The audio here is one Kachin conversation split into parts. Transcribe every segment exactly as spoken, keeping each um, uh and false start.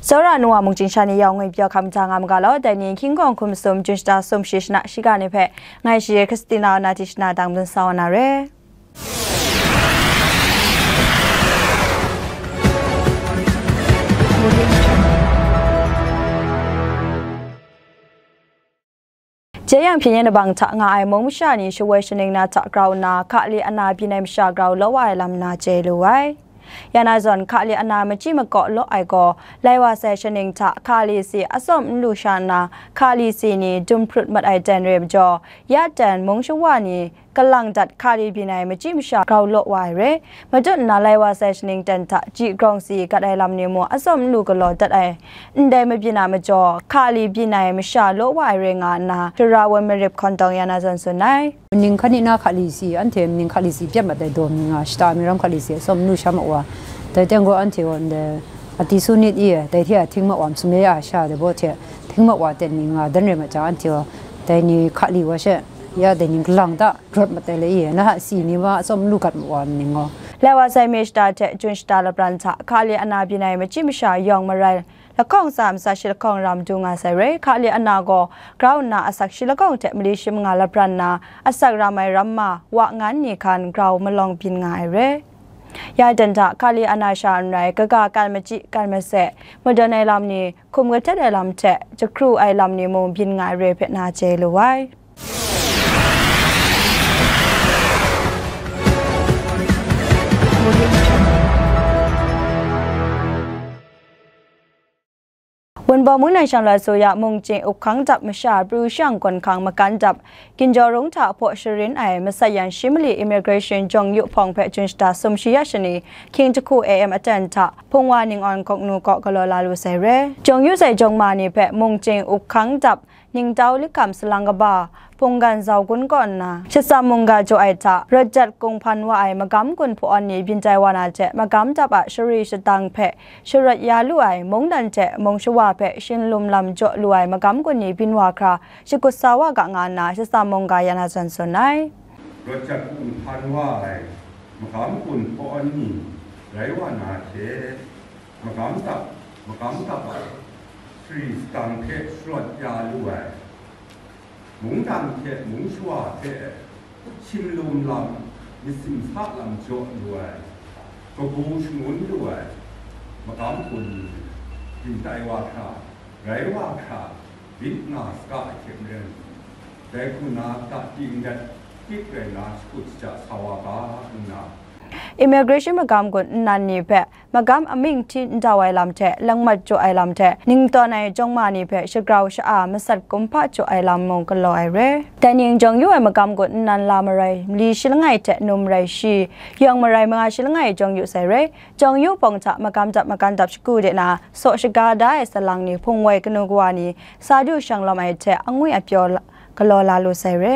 Tsawra nu wa mungchying sha ni yawng ngwi pyaw hkam ja nga ma ga law, dai ni hkying hkawng hkum sum, Jun shata sum shi shana shiga ni hpe, ngai shi Christina Natishna dang dun sa wa na re. Jeyang hpyen yen abang hta nga ai mung masha ni shawoi shaning na hta grau nna, hkali ana byin ai masha grau law wa ai lam na chye lu ai. Ya na zawn, hkali ana machyi makaw law ai gaw, lai wa sai shaning hta hkali si atsawm n lu sha nna, hkali si ni dum hprut mat ai ten re majaw, ya ten mung shawa ni kalang dat hkali byin ai machyi masha grau law wa ai re. Matut nna lai wa sai shaning ten hta ji grawng si gat ai lam ni mung atsawm n lu galaw dat ai. Ndai mabyin a majaw, hkali byin ai masha law wa ai re nga nna, Shara Wun Marip hkawn tawng ya na zawn tsun ai. Maning hkan ni na hkali si, anhte maning hkali si pyat mat ai daw mi nga, shata mi ram hkali si atsawm n lu sha ma wa. Dai teng gaw anhte gaw ndai a ti su nit i, dai hte a hting ma wa, masum ya ya a sha dai baw hte hting ma wa ten ni nga dan rai mat jang, anhte gaw dai ni hkali wa she, ya dai ni galang da rawt mat ai le i, na a si ni ma atsawm n lu gat ma wa maning gaw. Lai wa sai mi shata hte Jun shata lapran hta hkali ana byin ai machyi masha yawng marai lahkawng tsa matsa shi lahkawng ram du nga sai re. Hkali ana gaw grau nna asak shi lahkawng hte mali shi manga lapran na asak ram ai ramma wa ngan ni hkan grau malawng byin nga ai re. Ya dan hta hkali ana sha n rai, kaga kan machyi kan mase, madawn ai lam ni, hkum kahtet ai lam hte jahkru ai lam ni mung byin nga ai re hpe na chye lu ai. Wunpawng mungdan shanglawt asoya mungchying up hkang dap masha pru shang gawn hkang makan dap, ginjaw rung hta hpaw sharin ai masat yan shi mali immigration jawng yu hpawng hpe Jun shata sum shi ya shani, hkying jahku A M aten hta, Hpungwa Ning Awn Gawknu kaw galaw la lu sai re. Jawng yu sai jawng ma ni hpe mungchying up hkang dap, ningtau likham salang kaba, hpunggan zau gun kaw nna, shatsam mungga jaw ai hta, rawt jat kung hpan wa ai magam gun hpaw-awn ni byin tai wa na hte, magam dap a shari shadang hpe sharawt ya lu ai, mungdan hte mung shawa hpe shinlum lam jaw lu ai magam gun ni byin wa hkra, shakut sa wa ga nga nna, shatsam mungga ya na zawn tsun ai. Rawt jat kung hpan wa ai magam gun hpaw-awn ni rai wa na hte, magam dap, magam dap a shari shadang hpe sharawt ya lu ai, mungdan hte mung shawa hpe shinlum lam, myit simsa lam jaw lu ai, kabu shangun lu ai magam gun ni byin tai wa hkra, rai wa hkra, myit nga saga ai hte maren, dai hku na, da ting dat tik rai na, shakut shaja sa wa ga nna, immigration magam gun nnan ni hpe magam amying hti ndau ai lam hte, langmat jaw ai lam hte, ningtawn ai jawng ma ni hpe shagrau sha-a masat kumhpa jaw ai lam mung galaw ai re. Dai ning jawng yu ai magam gun nnan la marai, mali shi langai hte num rai shi, yawng marai manga shi langai jawng yu sai re. Jawng yu pawng hta magam dap makan dap shagu de na, saw shaga da ai salang ni, hpung woi kanu kawa ni, sa du shang lawm ai hte angwi apyaw la, galaw la lu sai re.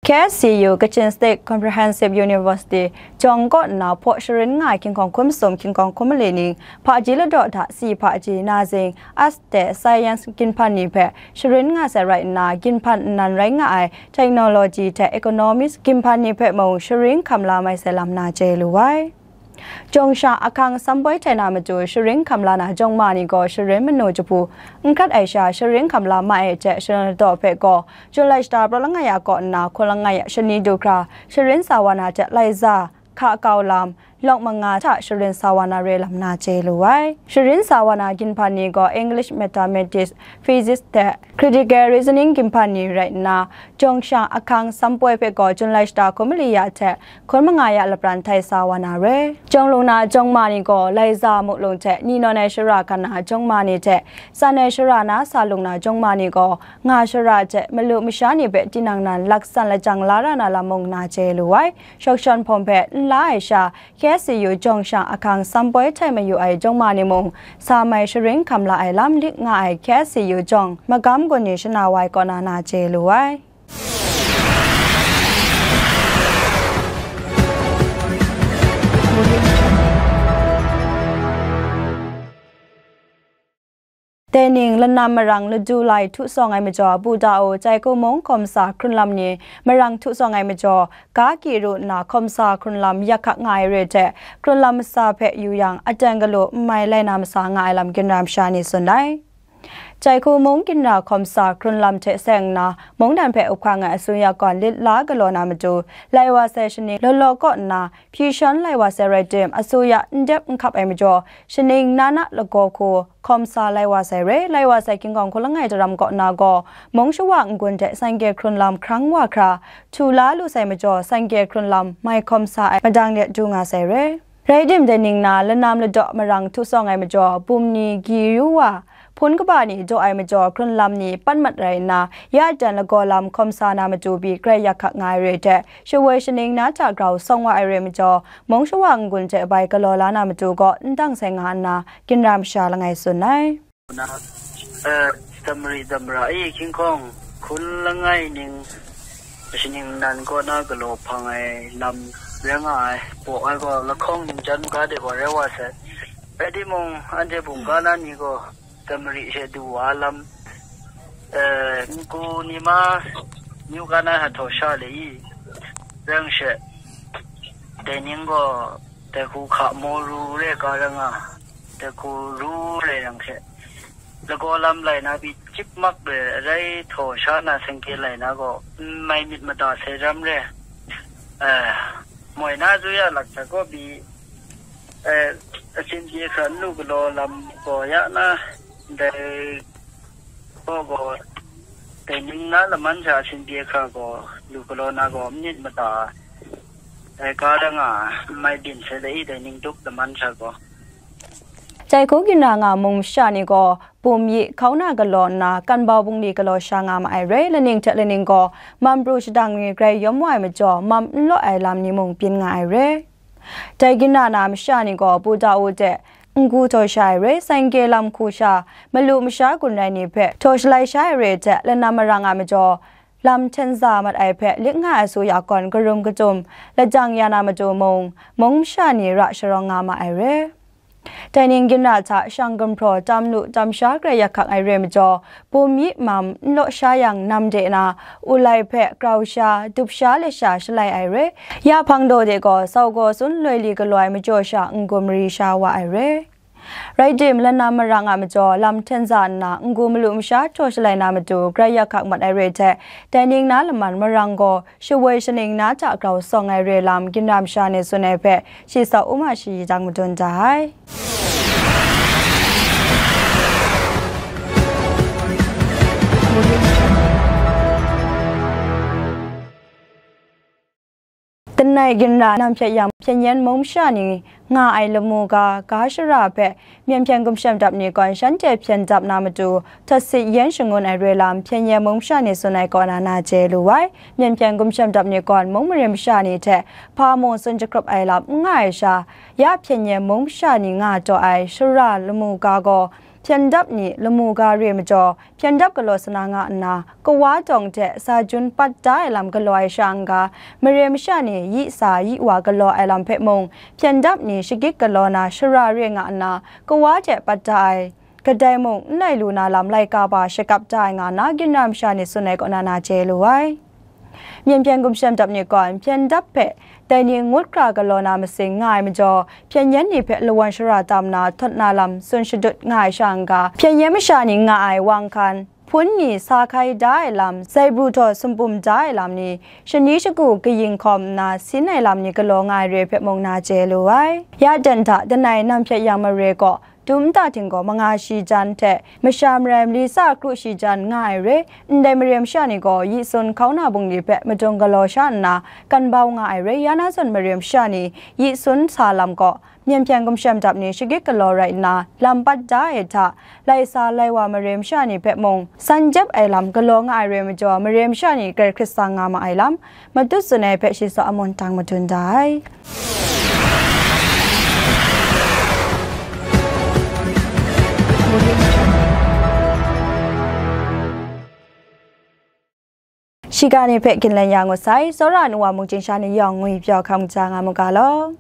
K S C U, Kachin State Comprehensive University, jawng kaw nna hpaw sharin nga ai hkying hkawng hkum sum, hkying hkawng hkum mali ning, hpaji ladaw hta si hpaji, na zing, arts hte science ginhpan ni hpe sharin nga sai rai nna, ginhpan nnan rai nga ai technology hte economics ginhpan ni hpe mung sharin hkam la mai sai lam na chye lu ai. Jawng shang ahkang samboi htai na matu sharin hkam la na jawng ma ni gaw sharin manu jahpu n hkrat ai sha sharin hkam la ma ai hte, shana ladaw hpe gaw Jun lai shata praw langai a kaw nna hkun langai a shani du hkra sharin sa wa na hte, lai za, hka kau lam, lawng manga hta sharin sa wa na re lam na chye lu ai. Sharin sa wa na ginhpan ni gaw English, Mathematics, Physics hte Critical Reasoning ginhpan ni rai nna, jawng shang ahkang samboi hpe gaw Jun lai shata hkun mali ya hte hkun manga ya lapran htai sa wa na re. Jawng lung na jawng ma ni gaw lai za mu lung hte ni nawn ai shara hkan na jawng ma ni hte, tsan ai shara na sa lung na jawng ma ni gaw nga shara hte malu masha ni hpe tinang nan laksan lajang la ra na lam mung na chye lu ai. Shawk shawn hpawng hpe n la ai sha, K S C U jawng shang ahkang samboi htai mayu ai jawng ma ni mung, sa mai sharin hkam la ai lam lik nga ai K S C U jawng magam gun ni shana wai kaw na na chye lu ai. Dai ning lanam marang ladu lai htu sawng ai majaw, Buda-u Jaiku mung hkawm sa hkrun lam ni marang htu sawng ai majaw, ga kyi ru nna hkawm sa hkrun lam yak hkak nga ai re hte, hkrun lam masa hpe yu yang, aten galu n mai lai na masa nga ai lam ginra masha ni tsun ai. Jaiku mung ginra hkawm sa hkrun lam hte seng nna, mungdan hpe up hkang ai asuya gawn lit la galaw na matu, lai wa sai shaning law law kaw nna, hpyi shawn lai wa sai rai tim, asuya n dep n hkap ai majaw, shaning na na lagaw hku hkawm sa lai wa sai re. Lai wa sai King Kong Hkun Langai daram kaw na gaw, mung shawa n-gun hte sangye hkrun lam hkrang wa hkra, htu la lu sai majaw, sangye hkrun lam mai hkawm sa ai madang de du nga sai re. Rai tim, dai ning na lanam ladaw marang htu sawng ai majaw, bum ni gyi yu wa, hpun kaba ni daw ai majaw, hkrun lam ni pan mat rai nna, ya dan lagaw lam hkawm sa na matu pyi grai yak hkak nga ai re hte, shawoi shaning na hta grau sawng wa ai re majaw, mung shawa n-gun hte bai galaw la na matu gaw n dang sai nga nna, ginra masha langai tsun ai. Na, eh, damri damra e, King Kong Hkun Langai ning, shaning nan kaw na galaw hpang ai lam rai nga ai, baw ai gaw lahkawng ningjan ga de gaw rai wa sai. Rai timung, anhte bungga na ni gaw damri she du wa lam, eh, nku ni ma, nyu ga na htaw sha le i, rang she, dai ning gaw, dai hku hka maw ru re ga ra nga, dai hku ru re yang she, lagaw lam lai na pyi chyip mak re, rai htaw sha na sengke lai na gaw, n mai myit mada sai ram re. Eh, moi na zu ya lak sa gaw pyi, eh, asin pyi hkra n lu galaw lam gaw ya na, dai gaw gaw, dai ning na laman sha asin pyi hkra gaw lu galaw na gaw myit mada, dai ga da nga, n mai byin sai dai i, dai ning dup laman sha gaw. Jaiku ginra nga mung masha ni gaw, bum yi hkau na galaw nna, kanbau bungli galaw sha nga ma ai re, laning hte laning gaw, mam pru shadang ni grai yawm wa ai majaw, mam n law ai lam ni mung byin nga ai re. Dai ginra na masha ni gaw, Buda-u hte n-gu htaw sha ai re, sangye lam hku sha, malu masha gun rai ni hpe htaw shalai sha ai re hte, lanam marang a majaw, lam hten za mat ai hpe lit nga ai su ya gawn, karum katum lajang ya na matu mung, mung masha ni ra sharawng nga ma ai re. Dai ning ginra hta shang gumhpraw tam lu tam sha grai yak hkak ai re majaw, bum yi mam n law sha yang nam de na, ulai hpe grau sha, dup sha, lasha shalai ai re. Ya hpang daw de gaw, sau gaw tsun loi li galaw ai majaw sha n-gu mari sha wa ai re. Rai tim, lanam marang a majaw, lam hten za nna, n-gu malu masha htaw shalai na matu, grai yak hkak mat ai re hte, dai ning na laman marang gaw, shawoi shaning na hta grau sawng ai re lam, ginra masha ni tsun ai hpe, shi sau u ma shi dang madun da ai. Lanai ginra nam hpyet yang, Hpyen Yen mung masha ni nga ai lamu ga, ga shara hpe, Myen hpyen gumshem dap ni gawn shanhte hpyen dap na matu, htat sit yen shangun ai re lam, Hpyen Yen mung masha ni tsun ai kaw na na chye lu ai. Myen hpyen gumshem dap ni gawn mung mare masha ni hte hpa mung tsun jahkrup ai lam n nga ai sha, ya Hpyen Yen mung masha ni nga taw ai shara lamu ga gaw, hpyen dap ni lamu ga re majaw, hpyen dap galaw sa na nga nna, kawa dawng hte sa jun pat da ai lam galaw ai sha n-ga, mare masha ni yi sa yi wa galaw ai lam hpe mung, hpyen dap ni shagit galaw na shara re nga nna, kawa hte pat da ai, kadai mung n lai lu na lam laika ba shakap da ai nga na, ginra masha ni tsun ai kaw na na chye lu ai. Myen hpyen gumshem dap ni gawn, hpyen dap hpe dai ni ngut hkra galaw na masing nga ai majaw, Hpyen Yen ni hpe lawan shara tam na htawt na lam tsun shadut nga ai sha n-ga, Hpyen Yen masha ni nga ai wang hkan, hpun ni sa hkai da ai lam, zai bru htaw sumpum da ai lam ni, shani shagu kayin hkawm nna sin ai lam ni galaw nga ai re hpe mung na chye lu ai. Ya dan hta, lanai nam hpyet yang mare gaw, dum nta htinggaw manga shi jan hte masha marai mali tsa kru shi jan nga ai re, ndai mare masha ni gaw yi tsun hkau na bungli hpe madung galaw sha nna, kan bau nga ai re, ya na zawn mare masha ni yi tsun sa lam gaw, myen hpyen gumshem dap ni shagit galaw rai nna, lam pat da ai hta, lai sa lai wa mare masha ni hpe mung, san jep ai lam galaw nga ai re majaw, mare masha ni grai hkrit sang nga ma ai lam, matut tsun ai hpe shi saw amun tang madun da ai. Shiga ni hpe ginlen ya ngut sai, tsawra nu wa mung chyingsha ni yawng ngwi pyaw hkam ja nga mu ga law.